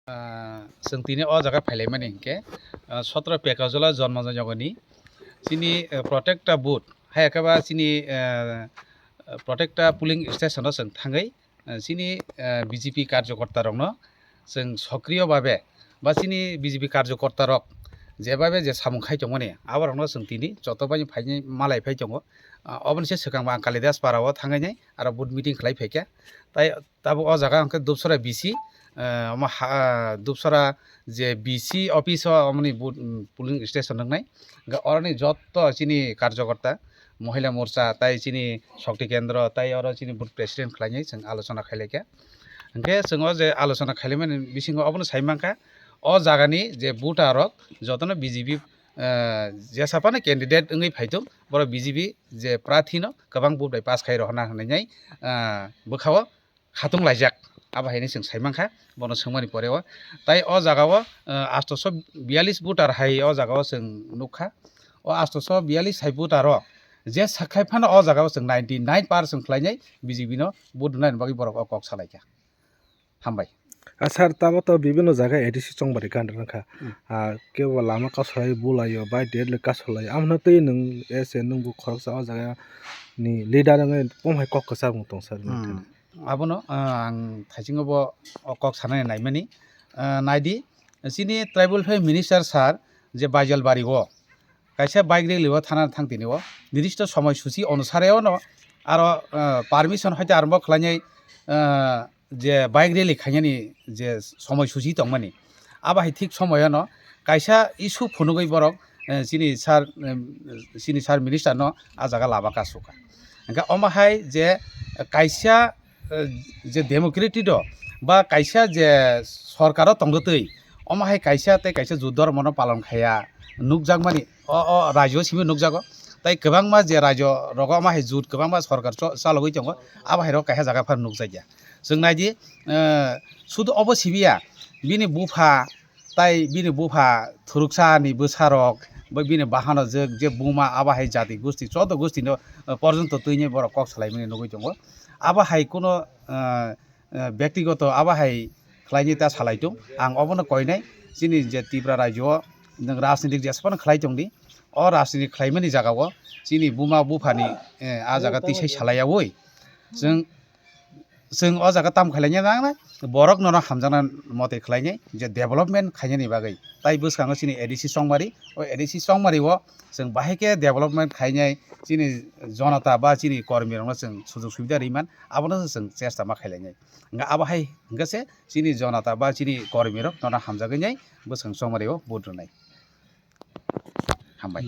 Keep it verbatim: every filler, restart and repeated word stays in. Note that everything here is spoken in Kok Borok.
Ah, chwng tini o jaga phailaimani hinkhe, ah, sotro Pekajola Jonmo Jogoni chini, eh, protecta booth, hai khe ba chini, eh, protecta polling station o chwng thangwi, eh, chini, eh, B J P karjokorta rokno chwng sokriyo babe ba chini B J P karjokorta rok jebabe je samung khai tongmani, aborokno chwng tini joto bai phai malai phai tongo. Ah, oboni se swkang bo ang Kalidas para o thangwi nai aro booth meeting khlai phaikha. Tai tabuk o jaga hwnkhe Dupsora B C, eh, omo ha, Dupsora je B C office o omoni booth, mm, polling station wngnai. Hwnkhe oroni jotto chini karjokorta, Mohila Morcha, tai chini Shakti Kendra, tai oro chini booth president khlainai chwng alochona khailaikha. Hwnkhe chwng o je alochona khailaimani bisingo obono sai mankha, o jagani je voter rok jotono B J P, eh, jesa phano candidate wngwi phaitung, borok B J P je prathi no kwbang vote bai pass khai rohorna hinwi, ah, bwkha o khatung laijak, abo hai hinwi chwng sai mankha, bono swngmani pore o. Tai o jaga o, ah, astoso biyalish voter hai o jaga o chwng nukha. O astoso biyalish hai voter o je sakhai phano o jaga o chwng ninety nine percent khlainai B J P no vote rwnani bagwi borok o kok salaikha. Hambai. Ah, sir, tamo to bibinno jaga A D C chongbari gana wngkha. Hmm. Ah, kebo lama kasolai bulaio, bai dele kasolai. Amno tei nwng S A nwng bo khoroksa o jaga ni leader wngwi kom hai kok kwchak wng tong sir. Hmm. Abono, ah, ang thaisingo bo o kok sanani naimani. Ah, naidi, chini tribal affairs minister sir je Baijalbari o kaisa bike rally o thana thang tini o nirdisto somoi suchi onusare ono aro, ah, permission hoite arombo khlainai, ah, je bike rally khainani je somoi suchi tongmani, abo hai thik somoyono kaisa issue phunugwi borok, eh, chini sir, em, chini sir minister no ah jaga laba kasukha. Hwnkhe omo hai je kaisa, eh, je democratic do ba kaisa je sorkar o tongtwi, omo hai kaisa tei kaisa jut dhormo no palon khaiya nukjakmani o, o rajyo simi nukjago. Tai kwbangma je rajyo rogo omo hai jut kwbangma sorkar cho-, chalogwi tongo, abo hai rogo kaisa jaga phano nukjakya. Chwng naidi, eh, sudu obo sibiya, bini bupha, tai bini bupha thuruksa ni bwsarok, bai bini bahano je, je buma abo hai jati gusti, chodo gusti no, eh, porjonto twini borok kok salaimani nugwi tongo. Abo hai kuno, eh, eh, byaktigoto abo hai khlaini ta salai tong. Ang obono koinai, chini je Tripura rajyo o nwng rajnitik jesphano khlai tongdi, o rajnitik khlaimani jaga o chini buma buphani, eh, a jaga tisai salaiyaui chwng, chwng o jaga tam khlaina nangnai, borok nono hamjakna mote khlainai je development khainani bagwi. Tai bwskango chini A D C chongmari, o A D C chongmari o chwng bahai khe development khainai chini jonota ba chini kormi rokno chwng sujog subida riman, abono chwng chesta ma khailainai. Hwnkhe abo hai hwnkhe se chini jonota ba chini kormi rok nono hamjagwi nai bwskang chongmari o vote rwnai. Hambai.